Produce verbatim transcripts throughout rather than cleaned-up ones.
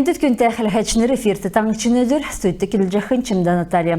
Күндтә хәләһәчнр, эфирт «Таңһчин өдр», студьд көдлҗәхнь Чимдә Наталья.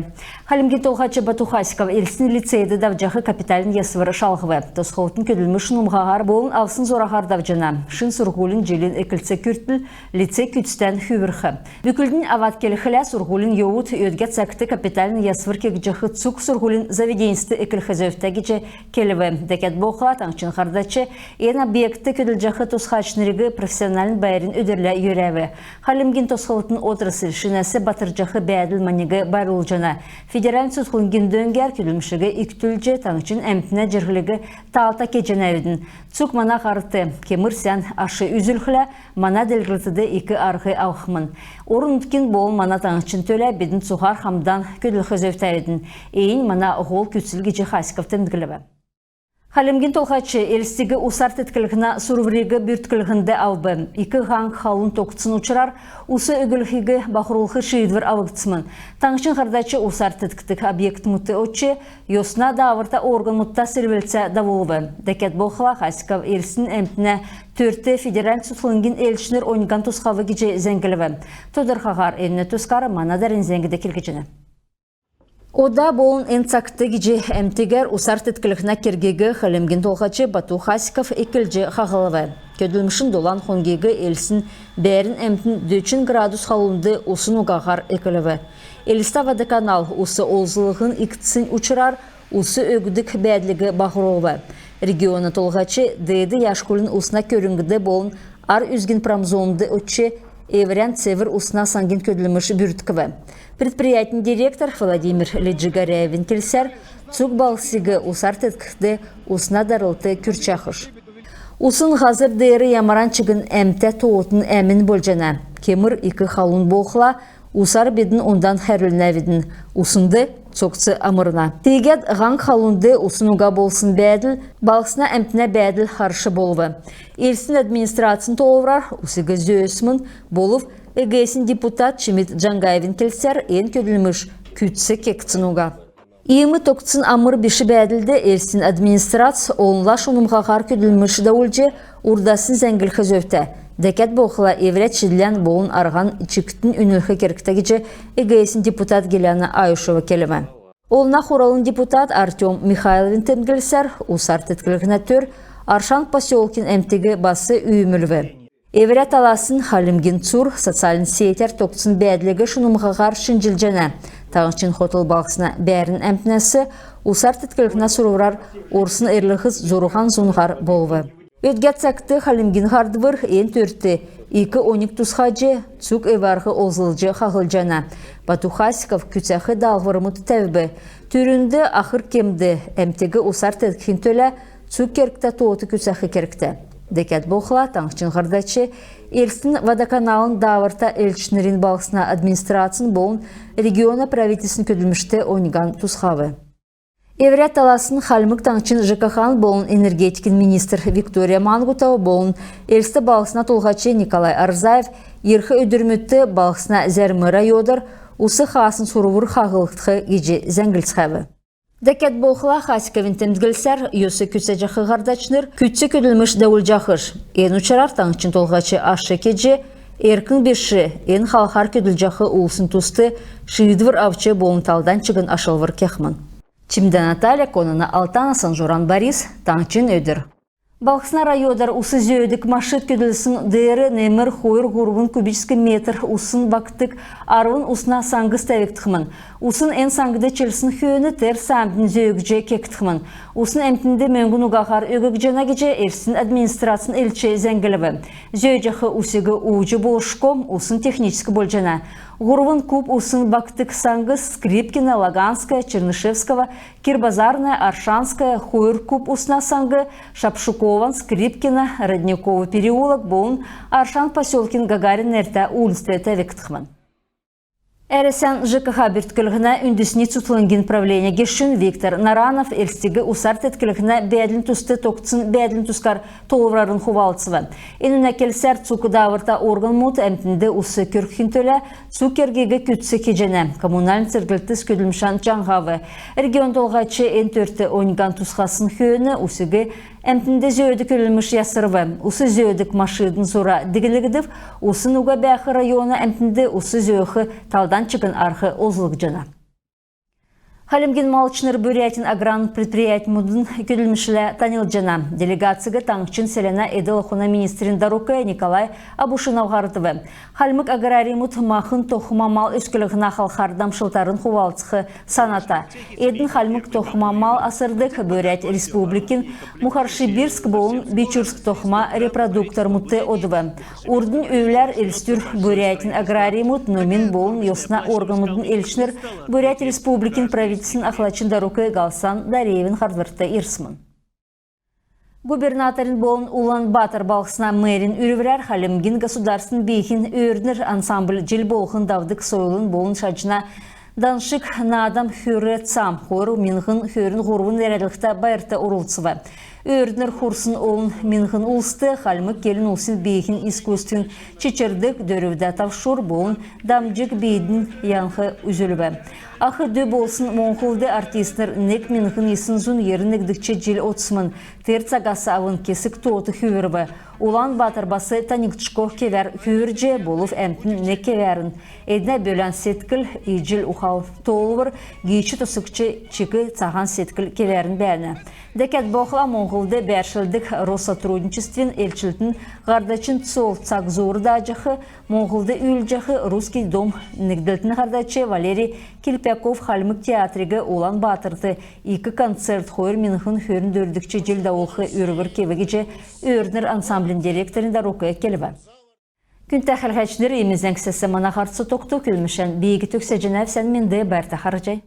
Хальмгин Толһач Бату Хасиков Элстин лицейд давҗах капитальн ясвр шалһв. Тосхлтын көдлмш шунмһаһар болн авсн зураһар давҗана. Шин сурһулин җилин эклц күртл лицей күцдән хүврх. Бүклднь авад келхлә, сурһулин йовуд өдгә цагт капитальн ясвр кегдҗәх цуг сурһулин заведеньст эклх зөвтә гиҗ келв. Дәкәд болхла, таңһчин һардач эн объектд көдлҗәх тусхачнриг профессиональн байрин өдрлә йөрәв. Хальмгин тосхлтын отрасль шинәс батрҗах бәәдл маниг байрлулҗана. Федеральн цутхлңгин дөңгәр көдлмшиг икдүлҗ, таңһчин әмтнә җирһлиг таалта кеҗәнәвидн. Цуг мана һарт, кемр сән аш үзүлхлә, мана делгрлтд ик арһ авхмн. Орн-нутгин болн мана таңһчин төлә бидн цуһар хамдан көдлх зөвтәвидн. Эн мана һол күцл гиҗ Хасиков темдглв. Хальмгин Толһач Элстиг усар тетклһнә сурвриг бүртклһнд авв. Ик һаң халун тогтсн учрар ус өглһиг баһрулх шиидвр авгдсмн. Таңһчин һардач усар теткдг объектмүдт одҗ, йосна дааврта органмудта селвлцә давулв. Дәкәд болхла, Хасиков Элстин әмтнә төрт федеральн цутхлңгин элчнр оньган тусхав гиҗ зәңглв. Тодрхаһар энүнә тускар мана дарани зәңгд келгдҗәнә. Ода болн эн цагт гиҗ әмтгәр усар тетклһнә кергиг Хальмгин Толһач Бату Хасиков эклҗ хаһлв. Көдлмшин долан хонгиг Элстин бәәрн әмтн дөчн градус халунд усн угаһар эклв. Элстә водоканал ус олзллһн икдсн учрар ус өгдг бәәдлиг баһрулв. Региона толһач Деед Яшкулин усна көрңгд болн ар үзгин промзонд одҗ, эврән цевр усна саңгин көдлмш бүрткв. Предприятин директор Владимир Лиджи-Горяевин келсәр, цуг балһсиг усар теткхд усна дарлт күрчәхш. Усн һазр деер ямаран чигн әмтә тоотын әмн болҗана. Кемр ик халун болхла, усар бидн ундан хәрүлнәвидн, уснд цогц амрна. Тиигәд һаң халунд усн уга болсн бәәдл балһсна әмтнә бәәдл харш болв. Элстин администрацин тоолврар усиг зөөсмн. Болв ЭГС-ин депутат Чимид Джангаевин келсәр, эн көдлмш күцц кегдсн уга. Иим тогтсн амр биш бәәдлд Элстин администрац олнла шунмһаһар көдлмш давулҗ, урдаснь зәңглх зөвтә. Дәкәд болхла, эврә чидлән болн арһан чиктнь үнлх кергтә гиҗ ЭГС-ин депутат Геляна Аюшева келв. Олна Хуралын депутат Артем Михайловин темдглсәр, усар тетклһнә төр Аршан поселкин әмтиг бас үүмүлв. Эврә таласн Хальмгин цур социальн сетьәр тогтсн бәәдлиг шунмһаһар шинҗлҗәнә. Таңһчин хотл балһсна бәәрн әмтнәс усар тетклһнә сурврар орсн эрлһс зурһан зун һар болв. Өдгә цагт Хальмгин һардвр эн төрт ик оньг тусхаҗ, цуг эв-арһ олзлҗ хаһлҗана. Бату Хасиков күцәх даалһврмуд тәвв. Түрүнд ахр кемд әмтиг усар теткхин төлә цуг кергтә тоот күцәх кергтә. Дәкәд болхла, таңһчин һардач Элстин водоканалын дааврта элчнрин, балһсна администрацин болн региона правительствин көдлмшт оньган тусхав. Эврә таласн Хальмг Таңһчин ЖКХ-н болн энергетикин министр Виктория Мангутова болн Элст балһсна толһач Николай Орзаев ирх өдрмүдт балһсна зәрм райодар ус хаасн сурвр хаһлгдх гиҗ зәңглцхәв. Дәкәд болхла, Хасиковин темдглсәр, йос күцәҗәх һардачнр күцц көдлмш давулҗахш. Эн учрар таңһчин толһач аш кеҗ, эрк биш эн халхар көдлҗәх улсин туст шиидвр авч болн талдан чигн ашлвр кехмн. Чимдә Наталья, Конана Алтана, Санҗуран Борис, «Таңһчин өдр». Балһсна райодар ус зөөдг машид көдлсн деер немр хойр-һурвн кубическ метр усн багтдг арвн усна саңгс тәвгдхмн. Усн эн саңгд чилсн хөөн тер саамднь зөөгдҗ кегдхмн. Усн әмтнд мөңгн угаһар өггдҗәнә гиҗ Элстин администрацин элч зәңглв. Зөөҗәх усиг ууҗ болшго, усн техническ болҗана. Һурвн куб усн багтдг саңгс Скрипкина, Лаганская, Чернышевского, Кирбазарная, Аршанская, хойр куб усна саңг Шапшукован, Скрипкина, Родниковый переулок болн Аршан поселкин Гагарин нертә улицд тәвгдхмн. Әрәсән ЖКХ бүртклһнә үндсни цутхлңгин правления гешүн Виктор Наранов Элстиг усар тетклһнә бәәдлин туст тогтсн бәәдлин тускар тоолврарн хувалцв. Энүнә келсәр, цуг дааврта органмуд әмтнд ус күргхин төлә цуг кергиг күцц кеҗәнә. Коммунальн церглтс көдлмшән чаңһав. Регион толһач эн төрт оньган тусхасн хөөн усиг Әмтнд зөөдг көдлмш ясрв. Ус зөөдг машидин зура диглгдв. Усн уга бәәх района әмтнд ус зөөх талдан чигн арһ олзлгдҗана. Хальмгин малчнр Бурятин аграрн предприятьмудин көдлмшлә таньлдҗана. Делегациг таңһчин селәнә эдл-ахун министрин дарук Николай Абушинов һардв. Хальмг аграримуд махн тохма мал өсклһнә халхар дамшлтарн хувалцх саната. Эдн хальмг тохма мал асрдг Бурять Республикин Мухаршибирск болн Бичурск тохма репродуктормудт одв. Урднь үвләр Элстүр Бурятин аграримуд, номин болн йосна органмудын элчнр, Бурять Республикин правительствин ахлачин дарук Галсан Даревин һардврт ирсмн. Губернаторин болн Улан-Батр балһсна мэрин үрврәр Хальмгин государственн бииһин «Өөрднр» ансамбль җил болһн давдг сойлын болн шаҗна «Даншиг», «Наадам», «Хүр», «Цам» хойр миңһн хөрн һурвн нерәдлһтә байрт орлцв. «Өөрднр» хурсн олн миңһн улст хальмг келн улсин бииһин искусствин чичрдг дөрвдә тавшур болн дамҗг бийднә янх үзүлв. Ах дү болсн Моңһлд артистнр нег миңһн йисн зун йирн негдгч җил одсмн. Тер цагас авн кесг тоот хүврв. Улан-Батр бас таньгдшго кевәр хүврҗ, болв әмтн нег кевәрн. Эднә бөлән седкл, иҗл ухал, тоолвр, гиич тосхгч чик цаһан седкл кевәрн бәәнә. Дәкәд болхла Моңһлд бәәршлдг Россотрудничествин элчлтин һардачин цол цаг зуур дааҗах, Моңһлд үүлдҗәх «Русский дом» негдлтин һардач Валерий Кильпяков Хальмг театриг Улан-Батрт ик концерт хойр миңһн хөрн дөрвдгч җил давулх үрвр кев гиҗ «Өөрднр» ансамблин директорин дарук келв. Күндтә хәләһәчнр, иим зәңгсәс мана һарц тогтв. Көдлмшән би төгсәҗәнәв. Сән менд, байрта харһий.